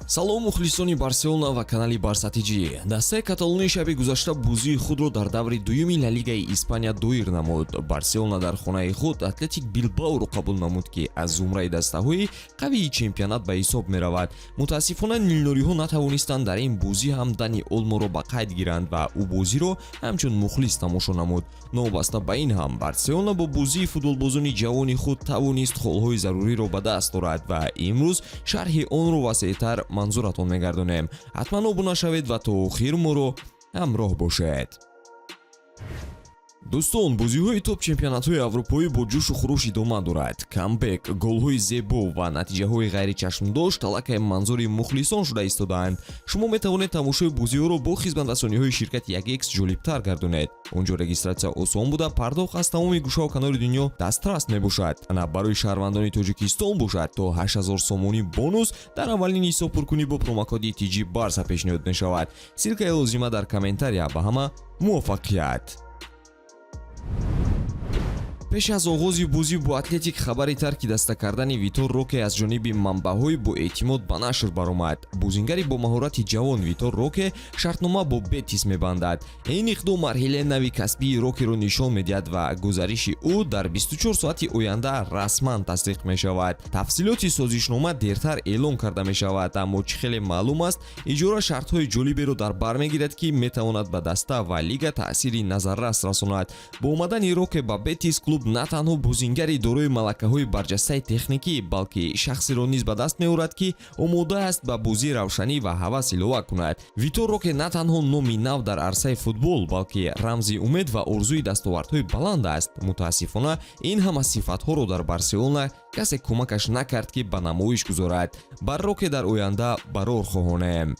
Салом, мухлисони Барселона ва канали Барса ТЖ. Дастаи каталонии шаби гузашта бозии худро дар даври дуюми Ла Лигаи Испания доир намуд. Барселона дар хонаи худ Атлетик Билбаоро қабул намуд, ки аз зумраи дастаҳои қавии чемпионат ба ҳисоб меравад. Мутаассифона, нилнориҳо натавонистанд дар ин бозӣ ҳам Дани Олморо ба қайд гиранд ва ӯ бозиро ҳамчун мухлис тамошо намуд. Новобаста ба ин ҳам, Барселона бо бозии футболбозони ҷавони худ тавонист холҳои заруриро ба даст орад ва имрӯз шарҳи онро васеътар манзуратон мегардонем. Ҳатман обуна шавед ва то охир моро ҳамроҳ бошед. Дӯстон, бозиҳои топ чемпионатҳои аврупоӣ бо ҷӯшу хуруш идома дорад. Камбек, голҳои зебо ва натиҷаҳои ғайричашмдошт аллакай манзури мухлисон шуда истодаанд. Шумо метавонед тамошои бозиҳоро бо хизматрасониҳои ширкати 1X ҷолибтар гардонед. Он ҷо регистратсия осон буда, пардохт аз тамоми гӯшаву канори дунё дастрас мебошад. Ана, барои шаҳрвандони Тоҷикистон бошад, то 8000 сомонӣ бонус дар аввалин ҳисобпуркунӣ бо промокоди ТЖ Барса пешниҳод мешавад. Ссылкаи лозима дар комментария. Ба ҳама муваффақият! Пеш аз оғози бозӣ бо Атлетик хабари тарки даста кардани Витор Роке аз ҷониби манбаъҳои боэътимод ба нашр баромад. Бозингари бо маҳорати ҷавон Витор Роке шартнома бо Бетис мебандад. Ин иқдом марҳилаи нави касбии Рокеро нишон медиҳад ва гузариши ӯ дар 24 соати оянда расман тасдиқ мешавад. Тафсилоти созишнома дертар эълон карда мешавад, аммо чӣ хеле маълум аст, иҷора шартҳои ҷолиберо дар бар мегирад, ки метавонад ба даста ва лига таъсири назаррас расонад. Бо омадани Роке ба Бетис клуб на танҳо бозингари дорои малакаҳои барҷастаи техникӣ, балки шахсеро низ ба даст меорад, ки омода аст ба бозӣ равшанӣ ва ҳавас илова кунад. Витор Роке на танҳо номи нав дар арсаи футбол, балки рамзи умед ва орзуи дастовардҳои баланд аст. Мутаассифона, ин ҳама сифатҳоро дар Барселона касе кӯмакаш накард, ки ба намоиш гузорад. Бар Роке дар оянда барор хоҳонем.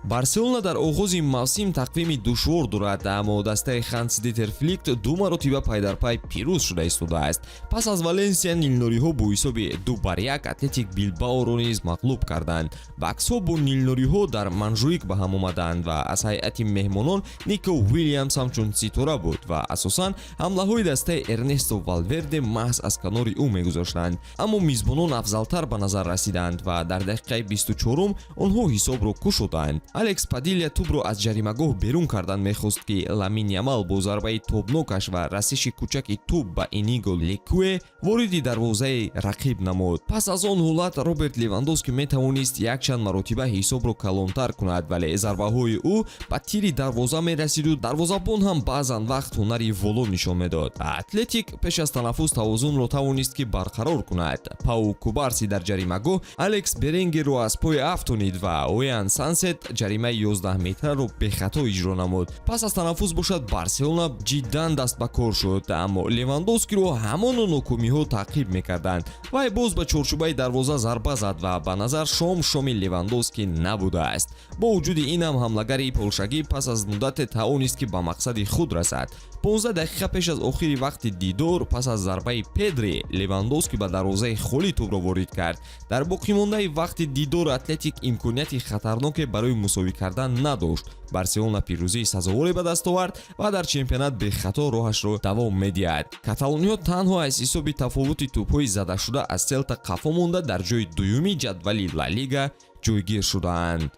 Барселона дар оғози мавсим тақвими душвор дорад, аммо дастаи Ханс Дитер Флик ду маротиба пайдарпай пирӯз шуда истодааст. Пас аз Валенсия нилнориҳо бо ҳисоби 2-1 Атлетик Билбаоро низ мағлуб карданд. Баксҳо бо нилнориҳо дар Монжуик ба ҳам омаданд ва аз ҳайати меҳмонон Нико Уилямс ҳамчун ситора буд ва асосан ҳамлаҳои дастаи Эрнесто Валверде маҳз аз канори ӯ мегузоштанд. Аммо мизбонон афзалтар ба назар расиданд ва дар дақиқаи 24-ум онҳо ҳисобро кушоданд. Алекс Падилия тӯбро аз ҷаримагоҳ берун кардан мехост, ки Ламин Ямал бо зарбаи тобнокаш ва расиши кӯчаки тӯб ба Иниго Лекуэ вориди дарвозаи рақиб намуд. Пас аз он ҳолат Роберт Левандовски метавонист якчанд маротиба ҳисобро калонтар кунад, вале зарбаҳои ӯ ба тири дарвоза мерасиду дарвозабон ҳам баъзан вақт ҳунари воло нишон медод. Атлетик пеш аз танаффус тавозунро тавонист, ки барқарор кунад. Пау Кубарси дар ҷаримагоҳ Алекс Беренгерро аз пой афтонид ва Оян Сансет ҷаримаи 11 метраро бехато иҷро намуд. Пас аз танаффус бошад, Барселона ҷиддан даст ба кор шуд, аммо Левандовскиро ҳамоно нокомиҳо таъқиб мекарданд. Вай боз ба чорчӯбаи дарвоза зарба зад ва ба назар шом шоми Левандовски набудааст. Бо вуҷуди ин ҳам ҳамлагари полшагӣ пас аз муддате тавонист, ки ба мақсади худ расад. 15 дақиқа пеш аз охири вақти дидор, пас аз зарбаи Педри, Левандовски ба дарвозаи холӣ тӯбро ворид кард. Дар боқимондаи вақти дидор Атлетик имконияти хатарноке барои мусовӣ кардан надошт. Барселона пирӯзии сазоворе ба даст овард ва дар чемпионат бехато роҳашро давом медиҳад. Каталониҳо танҳо аз ҳисоби тафовути тӯбҳои задашуда аз Селта қафо монда, дар ҷои дуюми ҷадвали Ла Лига ҷойгир шудаанд.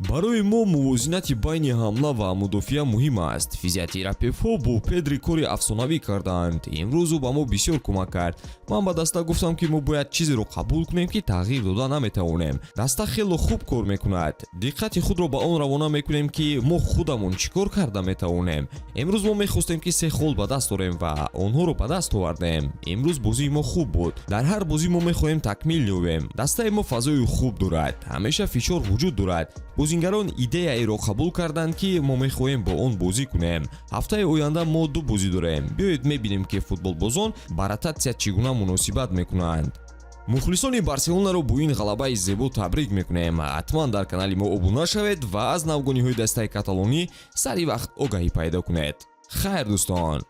Барои мо мувозинати байни ҳамла ва мудофиа муҳим аст. Физиотерапевтҳо бо Педри кори афсонавӣ кардаанд. Имрӯз ӯ ба мо бисёр кӯмак кард. Ман ба даста гуфтам, ки мо бояд чизеро қабул кунем, ки тағйир дода наметавонем. Даста хело хуб кор мекунад. Диққати худро ба он равона мекунем, ки мо худамон чӣ кор карда метавонем. Имрӯз мо мехостем, ки се хол ба даст орем ва онҳоро ба даст овардем. Имрӯз бозии мо хуб буд. Дар ҳар бозӣ мо мехоҳем такмил ёбем. Дастаи мо фазои хуб дорад, ҳамеша фишор вуҷуд дорад. Бозингарон идеяеро қабул карданд, ки мо мехоҳем бо он бозӣ кунем. Ҳафтаи оянда мо ду бозӣ дорем. Биёед мебинем, ки футболбозон ба ротатсия чӣ гуна муносибат мекунанд. Мухлисони Барселонаро бо ин ғалабаи зебо табрик мекунем. Ҳатман дар канали мо обуна шавед ва аз навгониҳои дастаи каталонӣ сари вақт огаҳӣ пайдо кунед. Хайр, дӯстон.